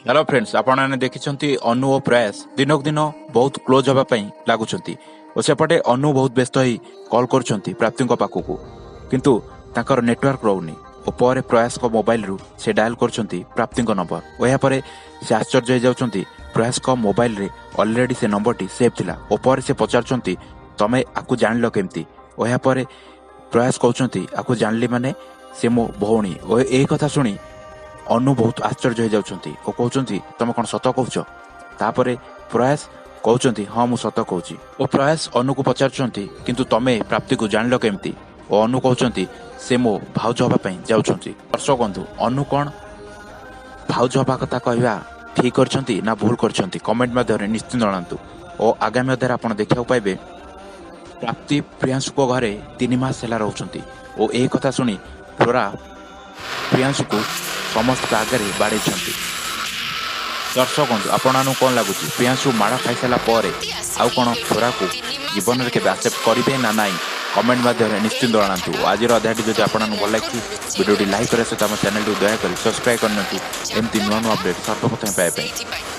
Hello friends, ଆପଣମାନେ ଦେଖିଛନ୍ତି ଅନୁ ଓ ପ୍ରୟାସ ଦିନକୁ ଦିନ ବହୁତ କ୍ଲୋଜ୍ ହେବା ପାଇଁ ଲାଗୁଛନ୍ତି ଓ ସେପଟେ ଅନୁ ବହୁତ ବ୍ୟସ୍ତ ହେଇ କଲ୍ କରୁଛନ୍ତି ପ୍ରାପ୍ତିଙ୍କ ପାଖକୁ, କିନ୍ତୁ ତାଙ୍କର ନେଟୱାର୍କ ରହୁନି ଓ ପରେ ପ୍ରୟାସଙ୍କ ମୋବାଇଲରୁ ସେ ଡାଏଲ୍ କରୁଛନ୍ତି ପ୍ରାପ୍ତିଙ୍କ ନମ୍ବର ଓ ଏହାପରେ ସେ ଆଶ୍ଚର୍ଯ୍ୟ ହେଇଯାଉଛନ୍ତି। ପ୍ରୟାସଙ୍କ ମୋବାଇଲରେ ଅଲରେଡି ସେ ନମ୍ବରଟି ସେଭ୍ ଥିଲା ଓ ପରେ ସେ ପଚାରୁଛନ୍ତି, ତମେ ଆକୁ ଜାଣିଲ କେମିତି? ଓ ଏହାପରେ ପ୍ରୟାସ କହୁଛନ୍ତି, ଆକୁ ଜାଣିଲି ମାନେ ସେ ମୋ ଭଉଣୀ। ଓ ଏହି କଥା ଶୁଣି ଅନୁ ବହୁତ ଆଶ୍ଚର୍ଯ୍ୟ ହେଇଯାଉଛନ୍ତି ଓ କହୁଛନ୍ତି, ତମେ କ'ଣ ସତ କହୁଛ? ତାପରେ ପ୍ରୟାସ କହୁଛନ୍ତି, ହଁ, ମୁଁ ସତ କହୁଛି। ଓ ପ୍ରୟାସ ଅନୁକୁ ପଚାରୁଛନ୍ତି, କିନ୍ତୁ ତମେ ପ୍ରାପ୍ତିକୁ ଜାଣିଲ କେମିତି? ଓ ଅନୁ କହୁଛନ୍ତି, ସେ ମୋ ଭାଉଜ ହେବା ପାଇଁ ଯାଉଛନ୍ତି। ଦର୍ଶକ ବନ୍ଧୁ, ଅନୁ କ'ଣ ଭାଉଜ ହେବା କଥା କହିବା ଠିକ୍ କରିଛନ୍ତି ନା ଭୁଲ କରିଛନ୍ତି, କମେଣ୍ଟ ମାଧ୍ୟମରେ ନିଶ୍ଚିତ ଜଣାନ୍ତୁ। ଓ ଆଗାମୀ ଅଧ୍ୟାୟରେ ଆପଣ ଦେଖିବାକୁ ପାଇବେ, ପ୍ରାପ୍ତି ପ୍ରିୟାଂଶୁଙ୍କ ଘରେ 3 ମାସ ହେଲା ରହୁଛନ୍ତି ଓ ଏହି କଥା ଶୁଣି ଫ୍ଲୋରା ପ୍ରିୟାଂଶୁକୁ ସମସ୍ତଙ୍କ ଆଗରେ ବାଡ଼େଇଛନ୍ତି। ଦର୍ଶକ ବନ୍ଧୁ, ଆପଣମାନଙ୍କୁ କ'ଣ ଲାଗୁଛି, ପ୍ରିୟାଂଶୁ ମାଡ଼ ଖାଇସାରିଲା ପରେ ଆଉ କ'ଣ ଫ୍ଲୋରାକୁ ଜୀବନରେ କେବେ ଆକ୍ସେପ୍ଟ କରିବେ ନା ନାହିଁ? କମେଣ୍ଟ ମାଧ୍ୟମରେ ନିଶ୍ଚିତ ଜଣାନ୍ତୁ। ଆଜିର ଅଧ୍ୟାୟଟି ଯଦି ଆପଣଙ୍କୁ ଭଲ ଲାଗିଛି, ଭିଡ଼ିଓଟି ଲାଇକ୍ କରିବା ସହିତ ଆମ ଚ୍ୟାନେଲଟିକୁ ଦୟାକରି ସବସ୍କ୍ରାଇବ୍ କରିନିଅନ୍ତୁ, ଏମିତି ନୂଆ ନୂଆ ଅପଡେଟ୍ ସର୍ବପ୍ରଥମେ ପାଇବା ପାଇଁ। ସେଇଥିପାଇଁ